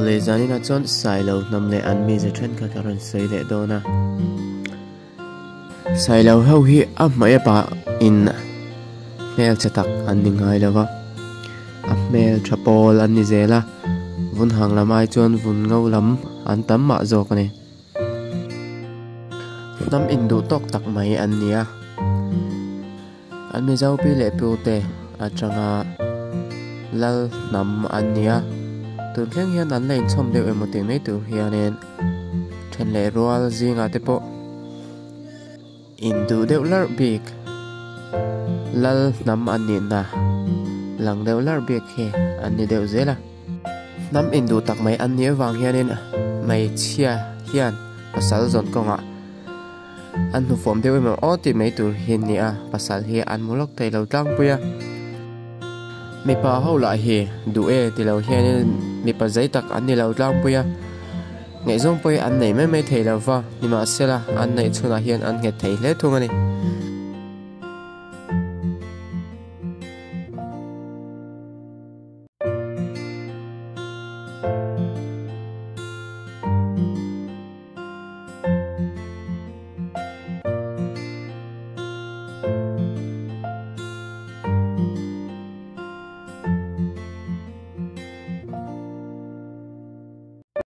Awle zaninah chuan Sailo hnam leh an mize thenkhat a rawn sawi leh dawn a. Sailo ho hi a hmai a pah in hmelchhe tak an ni ngai lo va, a hmeltha pawl an ni zel a, vun hang lam ai chuan vun ngo lam an tam mah zawk a ni. Hnam induh tawk tak mai an ni a. An Mizo pi leh pu te atanga lal hnam an ni a, tun thleng hian an la inchhawm deuh emaw tih mai tur hianin then leh rual zingah te pawh induh deuh larh bik lal hnam an nihna lang deuh larh bik hi an ni deuh zel a. Hnam induh tak mai an nih avang hianin hmeichhia hian pasal zawn kawngah An hnufawm deuh emaw aw tih mai tur hi an ni a, pasal hi an mu lawk thei lo tlangpui a. Mipa ho lah hi duh e ti lo hianin mipa zei tak an ni lo tlangpui a, ngaihzawng pawh hi an nei mai mai thei lo va, nimahsela an neih chhunah hian an nghet thei hle thung a ni.